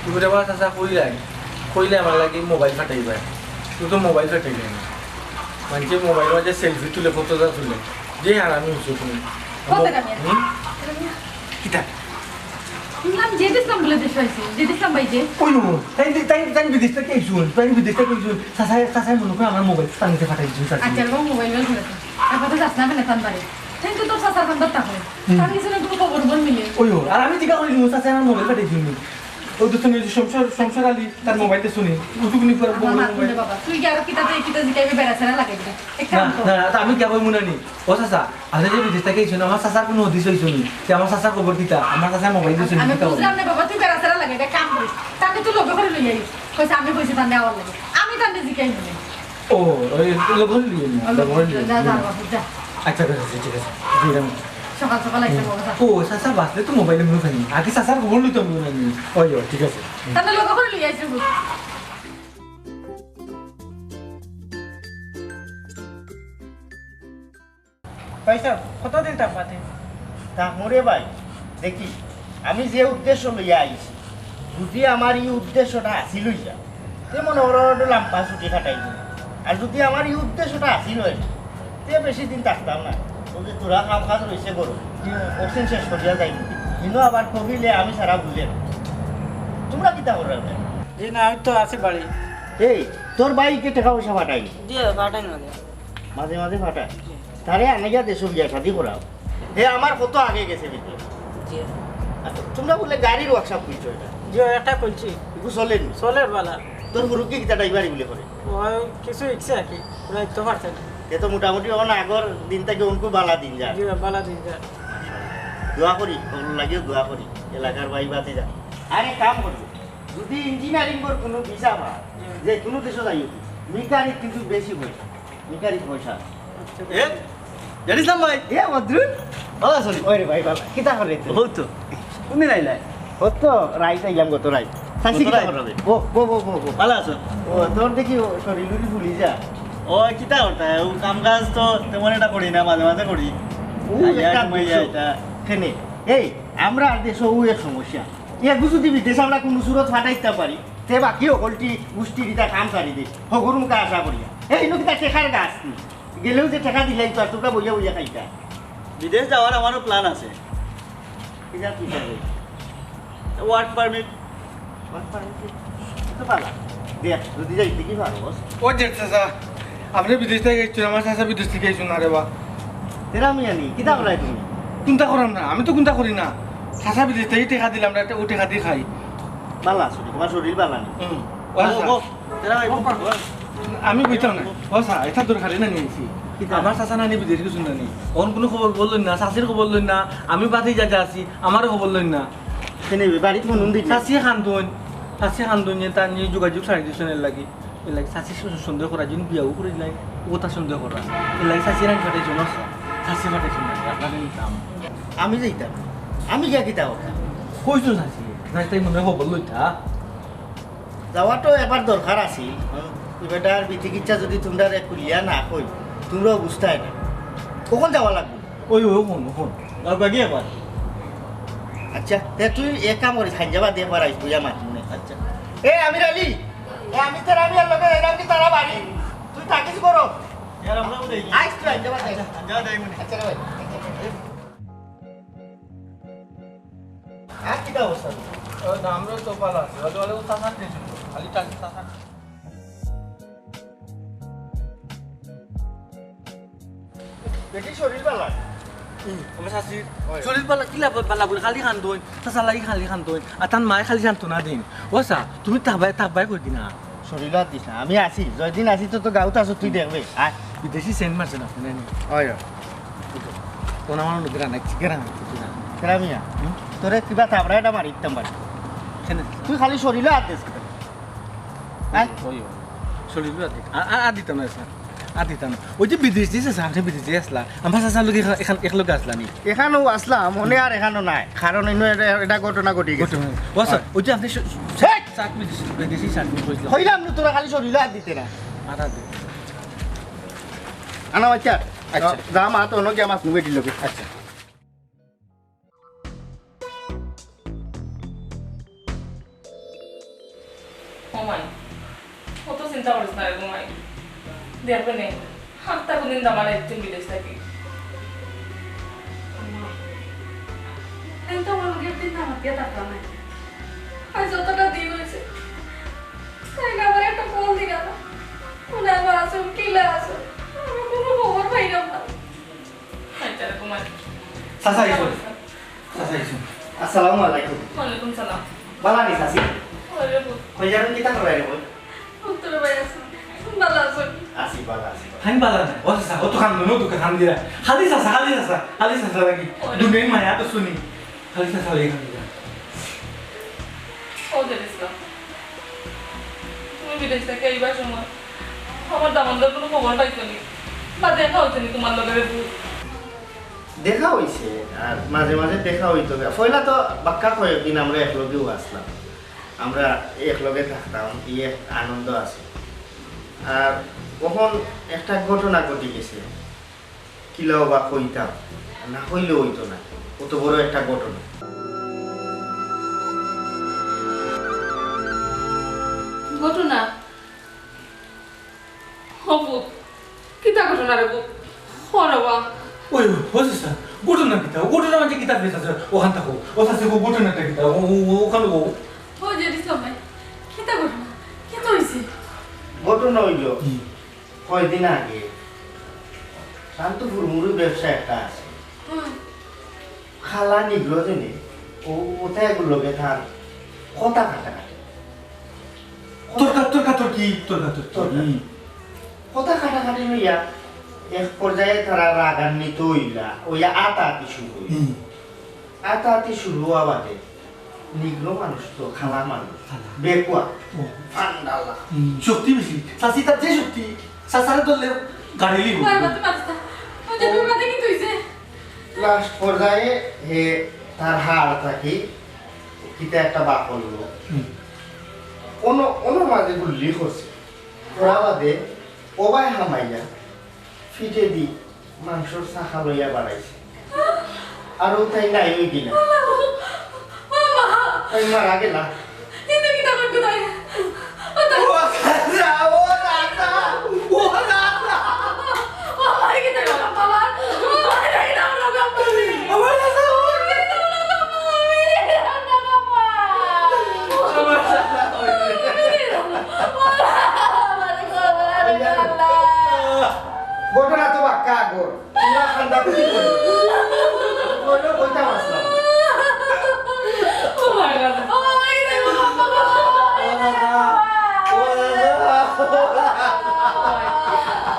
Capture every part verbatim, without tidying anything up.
তুমি রে বা চাচা কইলাই, কইলে আমার লাগি মোবাইল ফাটাইবা। তুই তো মোবাইল ফাটাইলে না। মানষে মোবাইল মাঝে সেলফি তুলে, ফটো তুলে। যে হারামি হইছো তুমি। কত টাকা? হুম? কিতা? শুনলাম জেদ ইসলাম বলে দেশ পাইছে। জেদ ইসলাম ভাই যে। ওই ও, তাই, তাই, তাই বিদেশ থাকি আইছইন, তাই বিদেশ থাকি আইছইন। চাচায়, চাচায় মনে করে আমার মোবাইল টানিতে ফাটাই দিছইন, চাচা। আচ্ছা, এরকম মোবাইল বের করে দে। আর কথা যাস না কেন তান বাড়ি? তাই তো তোর চাচার কান্দার তা হয়। হুম। তার কিছু না কোনো খবর বল মিলে। ওই ও, আর আমি জিজ্ঞাসা করি, চাচায় আমার মোবাইল ফাটাই দিছইন। ও তো শুনি যে শমশের, শমশের আলী তার মোবাইল তো শুনি। উঠুকুনি করে আমার বউর মাত মোবাইল। শুনে বাবা, তুই কি আরো কিতাতে, কিতা জিকাইবে বেড়া ছেড়া লাগাইবে? এক না, কাম কর। না, না, তা আমি কিয়া কইমু না নি? ও চাচা, আপনি যে বিদেশ থাকি আইছইন, আমার চাচার কোনো হদিস অইছে নি? যে আমার চাচার খবর কিতা? আমার চাচায় মোবাইল দিছইন, আমি কিতা খবর? বুঝলাম না বাবা, তুই বেড়া ছেড়া লাগাইবে, এক কাম করিস। তাহলে তুই লগে করে লইয়া আইস। কইছে আমি কইছি তাহলে আওয়ার লাগে। আমি তাহলে জিকাই মনে। ও, ওই লগে করে লইয়া আইস, লগে করে লইয়া আইস। যা, যা, বাবা, যা। আচ্ছা, ঠিক আছে, ঠিক আছে। দিলাম। সকাল সকাল আইসা বাবা, যা। ও, চাচা বাঁচলে তো মোবাইলে মনে হয়। আগে চাচার খবর লইতাম মনে হয়। ওই, ওই, ঠিক আছে। তাহলে লগে করে লইয়া আইস। ভাই সাহেব, কতদিন থাকবা তে? থাকমু রে ভাই, দেখি, আমি যে উদ্দেশ্য লইয়া আইছি, যদি আমার ই উদ্দেশ্যটা হাসিল অইযায়, তে মনে করো একটু লাম্বা ছুটি কাটাই দিমু। আর যদি আমার ই উদ্দেশ্যটা হাসিল অয় না, তে বেশি দিন থাকতাম না। ওই যে তোরা কাম কাজ রইছে করো, ওখান শেষ করিয়া যাইমু। ইনো আবার কবিলে আমি সারা বুঝে না। তোমরা কিতা করো ভাই? জি না, আমি তো আছি বাড়ি। এই, তোর ভাই কি টাকা পয়সা পাঠাই? জি, পাঠাই না। মাঝে মাঝে ফাটায়। জি। তারে আনাইয়া দেশো বিয়া শাদি করাও। হে আমার কত আগে গেছে ভিতরে। জি। আচ্ছা, তোমরা বলে গাড়ির workshop খুলছো এটা? জি, একটা খুলছি। এগু চলেনি? চলের বালা। তোর হুরুকি কিতা ড্রাইভারি বলে করে? ও কিছু ইচ্ছে আর কি, পুরা ইচ্ছে পারছে না। এ তো মোটামুটি অখন আগর দিন থাকি অনকু বালা দিন যায়। জি, বালা দিন যায়। দোয়া করি, অনর লাগিও দোয়া করি, এলাকার ভাই বাতি যা। আরে কাম করবে, যদি ইঞ্জিনিয়ারিং কর কোনো ভিসা পায়, হুম। যে কোনো দেশো যাই হোক, মেকানিক কিন্তু বেশি পয়সা, মেকানিক পয়সা। এ, জানিস না ভাই? এ, বদরুল। ভালা আছো নি? ওই রে ভাই, ভালা। কিতা করে তুই? ও তো। কোনদিন আইলাই? ও তো, রাইত আইলাম গত রাইত। চাইছি গত কিতা রাইত? করবে? ও, বো, বো, বো, বো। ভালা আছো? ও, তোর দেখি ও শরীর উরি ফুলি যা। ও, কিতা করতা? ও কাম কাজ তো তেমন একটা করি না, মাঝে মাঝে করি। ও, আইয়া একটা ঘুমাইয়া দুঃখ। এটা। কেনে? এই, আমরা আর দেশো ও এক সমস্যা। এগু যদি বিদেশ আমরা কোনো সুরত ফাটাইতে পারি, তে বাকি হকলটি গোষ্ঠীর ইতা কাম সারি দে, হগুর মুখে আশা করিয়া। এই লোক ইতা টেকার গাছ নি। গেলেও যে টেকা দিলাই তো আর তোমরা বইয়া বইয়া খাইতা। বিদেশ যাওয়ার আমারও plan আছে। কিতা কি যাবে? Work permit। Work permit? তো পালা। দেখ, যদি যাইতে কি পারোস? ও যে চাচা, আপনি বিদেশ থাকি আইছইন, আমার চাচা বিদেশ থাকি আইছইন না রে বা। তেরা মিয়া নি, কিতা করাই তুমি? কুন্তা করাম না, আমি তো কুন্তা করি না। চাচা বিদেশ থাকি টেকা দিলাম, ও টেকা দি খাই। বালা আছো নি? তোমার শরীর বালা নি? হুম। ও, ও, চাচা। ও, তেরা ভাই, ও, ও। আমি বইতাম না। ও চাচা, এটা দরকারি না নিয়েছি। কিতা? আমার চাচা নানি বিদেশ গেছইন নানি। অখন কোনো খবর বললেন না, চাচির খবর লইন না, আমি বাদে যা যা আছি, আমারও খবর লইন না। কেনে বে, বাড়িত মন দিন না? চাচিয়ে কান্দইন, চাচিয়ে কান্দইন যে তার নিয়ে যোগাযোগ ছাড়ি দিছইন এর লাগি। এর লাগি চাচি স-, সন্দেহ করা, যদি বিয়াও করি নাই, ও তার সন্দেহ করা। এর লাগি চাচি রান ফাটাইছইন, চাচি ফাটাইছইন না, আপনারে নিতাম। আমি যাইতাম? আমি গিয়া কিতা করতাম? কইছো চাচি, যাইতাই মনে হয় খবর লইতা। যাওয়া তো এবার দরকার আছিল। ই বেটার বিচিকিচ্ছা যদি তোমরারে খুলিয়া না কই, তোমরাও বুঝতায় না। কখন যাওয়া লাগবে? ওই, ওই, ওখান, ওখান। আর বাকি একবার। আচ্ছা, তে তুই এক কাম করিস, হাইঞ্জাবা দে পারাইস, বুঝা মাত নে। আচ্ছা। এ, আমির আলী, এ, আমি তোর আমি আর লগে এরাম কি তারা বাড়ি? তুই থাকিস করো। ইয়ার আমরা উঠে গিয়ে। আইস তুই হাইঞ্জাবা দে। আচ্ছা, যা যাই মনে। আচ্ছা রে ভাই। আর কিতা অবস্থা? ও, আমরা তো ভালা আছি। ভালা, ভালা, ও চাচা দিয়েছিল। খালি চাচা, চাচা। বেটি শরীর ভালা? হুম, আমার চাচির ওই। শরীর ভালা, কিলা ভালা বলে খালি কান্দইন, চাচার লাগি খালি কান্দইন। আর তার মায়ে খালি সান্ত্বনা দিন। ও চাচা, তুমি তাবায়, তাবায় কই দিনা? শরীরও আর দিস না, আমি আছি, যয়দিন আছি তো, তো গাউত আছো, তুই দেখবে। আয়। বিদেশি সেন্ট মারছে না, শুনে নি। ওই, ওই। কোন আমার লোকেরা নাই, চিকেরা নাই, চিকেরা। কেরা মিয়া, হুম? তোরে কিবা থাবড়া এটা মারি দিতাম পারি। কেনে? তুই খালি শরীরও আর দিস কেন? আয়। ওই, ওই। শরীরও আর দিতাম। আর, আর, আর দিতাম না, স্যার। আর দিতাম না। ওই যে বিদেশ দিছে, স্যার, আপনি বিদেশ দিয়ে আসলা। আমার চাচার লগে এখান, এখান, এক লগে আসলা নি। এখানেও আসলাম, মনে আর এখানেও নাই। কারণ এনে এটা, এটা ঘটনা ঘটি গেছে। ঘটনা। ও, স্যার, হ্যাঁ। ওই যে আপনি শ-, শ-, হেই! চাটনি দিছিল, বিদেশি চাটনি কইছিল। কইলাম না তোরা খালি শরীরে হাত দিতে না। আর হাত দিতে। আনা বাচ্চা, আচ্ছা। যা মা তো অন্য গিয়া মাছ নুবে দিল। আচ্ছা। করিস না রে ঘুমাই। দেখবে নে, হাপ্তা কোনদিন দামান একদিন বিদেশ থাকি। মা, আমি তো আমার লোকের দিন না মাতিয়া থাকতাম না। আজ যতটা দিন হয়েছে, তাই না আমার একটা কল দিলা না। ওনার মা আছেন, কিলা আছেন, আমি কোনো খবর পাইলাম না। আচ্ছা, ঘুমাই। চাচা, আইসো। চাচা, আইসো। আসসালামু আলাইকুম। ওয়ালাইকুম সালাম। বালা নি, চাচি? ওরে পুত। কই যাবেন, কিতা করবেন, বল? উত্তরে ভাই আছে। ভালো আছো? আছি, বালা আছি। আমি বালা না। ও চাচা, ও তো কান্দো, ও তো কান্দিরা। খালি চাচা, খালি চাচা, খালি চাচা লাগি। ওরে। দুনিয়ার মায়া তো শুনি। খালি চাচা লাগি কান্দিরা। ও জেরিসা, তুমি বিদেশ থাকি আইবার সময় আমার দামান্দর কোনো খবর পাইছো নি? বা দেখা হইছে নি তোমার লগে রে পুত? দেখা হইছে, আর মাঝে মাঝে দেখা হইতো। পয়লা তো বাক্কা কয়েকদিন আমরা একলগেও আসলাম, আমরা একলগে থাকতাম, ই এক আনন্দ আছে। আর অখন একটা ঘটনা ঘটি গেছে, কিলাও বা কইতাম, না কইলে হইতো না, অত বড় একটা ঘটনা। ঘটনা? ও পুত, কিতা ঘটনা রে পুত? ও রে বা। ওই, ওই, ও চাচা, ঘটনা কিতা? ও ঘটনা মাঝে কিতা ফেস আছে? ওখান থাকো। ও চাচা, ও ঘটনাটা কিতা? ও, ও, ও, ওখানে ও। ও জেরিসা ভাই, কিতা ঘটনা? কিতা হইছে? ঘটনা হইল, হুম। কয়দিন আগে শান্তপুর মুড়ি ব্যবসা একটা আছে। হুম। খালা নিগ্রো জনে, ও, ওটা এগুর লগে তার কথা কাটাকাটি। তর্কা-, তর্কাতর্কি, তর্কাতর্কি। তর্কা। হুম। কথা কাটাকাটি হইয়া এক পর্যায়ে তারা রাগান্বিত হইলা, হইয়া আতাআতি শুরু হইল। হুম। আতাআতি শুরু হওয়া বাদে নিগ্রো মানুষ তো খালা মানুষ, খালা। বেকুয়া, ও। ফান্ডালা। হুম, শক্তি বেশি। চাচি তার যে শক্তি, চাচারে ধরলে গাড়ি লিব। মারবা তো মারতা। ওই যে তোর মাঝে কি তুইছে? লাস্ট পর্যায়ে হে তার হাড় থাকি কিতা একটা বাকল হলো। হুম। অনো, অনো মাঝে গুল্লি করছে। ওরা বাদে ওবায় হামাইয়া ফিটে দি মাংসর চাকা লইয়া বাড়াইছে। আর ও তাই নাই ওই দিন। ও মা! তাই মারা গেলা। কিন্তু কি তখন কোথায়? ও তাই ও দাদা, ও দাদা, ও দাদা। ও মারা গেছে বাবা, বাবা। ও মারা গেছে বাবা, বাবা। ও মারা গেছে বাবা। ঘটনা তো বাক্কা আগর। তোমরা খান্দা খুঁজি করি। কইলো কইতাম আসলাম। ও মাই গড। ও মাই গড। ও দাদা, ও দাদা।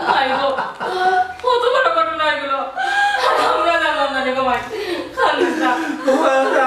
মাই গো। কত বড় ঘটনা এগুলো। আমরা জানলাম না রে গো ভাই। খালিস না। ও দাদা।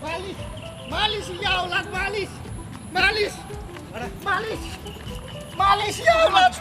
মালিশ, মালিশ, ইয়া আওলাদ, মালিশ, মালিশ, মালিশ, মালিশ, ইয়া আওলাদ।